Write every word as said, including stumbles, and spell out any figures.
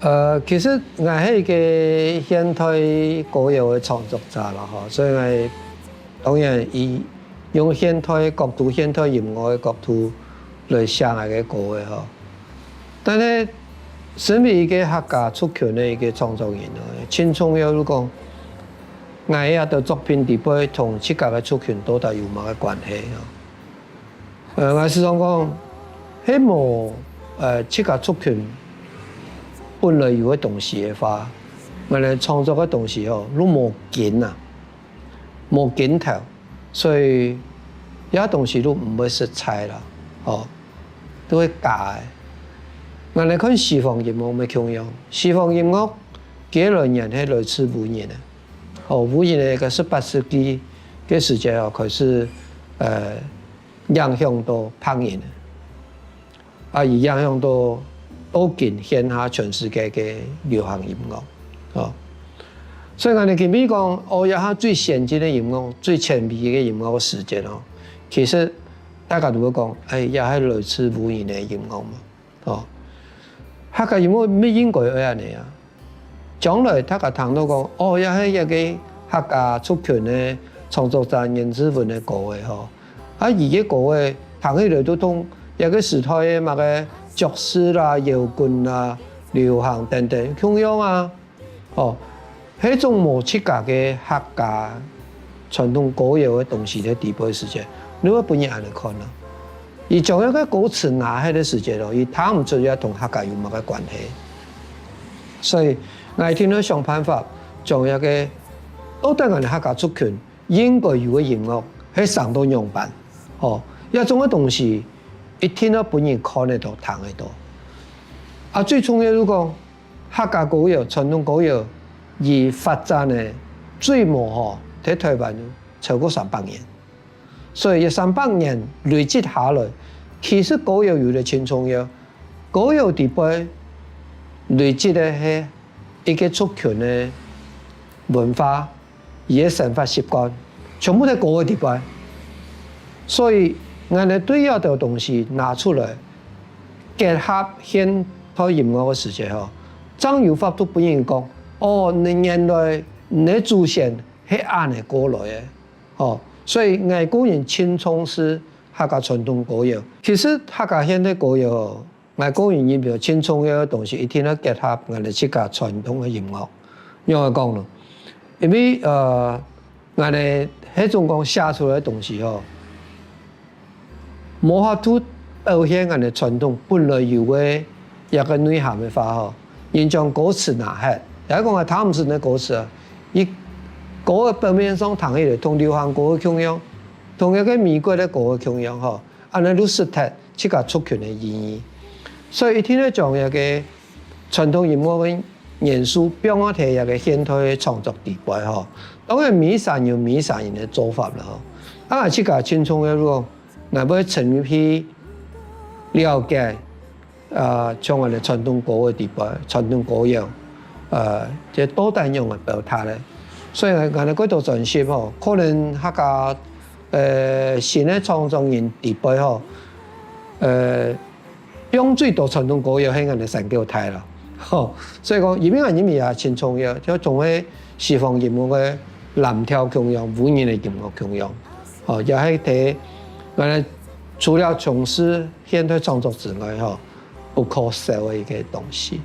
呃，其實𠊎係一個現代歌謠个創作者啦，吼，所以𠊎當然以用現代角度、現代音樂个角度來寫𠊎个歌个吼。但係身為一個客家族群个一個創作人呢，盡重要就講，𠊎這兜作品底背同自家个族群到底有麼个關係啊？呃，𠊎時常講，係無呃自家族群本來有个東西个話，𠊎等創作个東西吼，就無根啊，無根頭，所以這東西就毋會實在啦，吼，就會假个。𠊎等看西方音樂乜共樣，西方音樂佢个來源係來自烏人个，吼，烏人个个十八世紀个時節吼，開始呃影響到白人个。 啊，佢影響到到今現下全世界个流行音樂，哦。所以𠊎等今晡日講，哦，這下最先進个音樂、最前衛个音樂个時節哦，其實大家都會講，哎，這係來自烏人个音樂嘛，哦。客家音樂乜應該愛恁呢啊！ 將來大家聽到講，哦，這係一個客家族群个創作者顏志文个歌仔吼。啊，佢个歌仔聽起來都同這個時代个麼个爵士啦、搖滾啦、流行等等共樣啊。哦，係種無自家个客家傳統歌謠个東西在底背時節，你會分人恁呢看啊？佢將這個歌詞拿忒个時節咯，佢聽毋出這同客家有麼个關係。 所以𠊎定著想辦法，將這個到底𠊎等客家族群應該有个音樂，係生到仰般，吼，這種个東西一定愛分人看得到、聽得到。啊，最重要就講，客家歌謠、傳統歌謠，佢發展个最無吼，在台灣超過三百年。 所以這三百年累積下來，其實歌謠有了盡重要。歌謠底背累積个係一個族群个文化，佢个生活習慣，全部在歌个底背。所以，𠊎等對這兜東西拿出來，結合現代音樂个時節吼，正有法度分人講，哦，你原來你个祖先係恁呢過來个。 吼，所以𠊎個人盡重視客家傳統歌謠。其實客家現代歌謠，𠊎個人認為盡重要个東西，一定愛結合𠊎等自家傳統个音樂。仰般講呢？因為呃，𠊎等該種講寫出來个東西吼， 無法度表現𠊎等傳統本來有个一個內涵个話吼，人將歌詞拿忒，也係講𠊎聽毋識該歌詞啊，佢歌个表面上聽起來同流行歌个共樣，同一個美國个歌个共樣吼，恁呢就失忒自家族群个意義。所以一定愛將這個 傳統音樂个元素放啊在這個現代个創作底背吼。當然，每儕人有每儕人个做法啦吼。啊，自家盡重要就講，𠊎會深入去了解，啊，像𠊎等傳統歌个底背，傳統歌謠，呃，這到底仰般表達个。所以𠊎，𠊎等過多專輯吼，可能客家，呃，新个創作人底背吼，呃， 用最多傳統歌謠係𠊎等山狗大啦。吼，所以講，因為𠊎認為也盡重要，就同个西方音樂个藍調共樣，烏人个音樂共樣。吼，也係在𠊎等除了從事現代創作之外，吼，不可少个一個東西。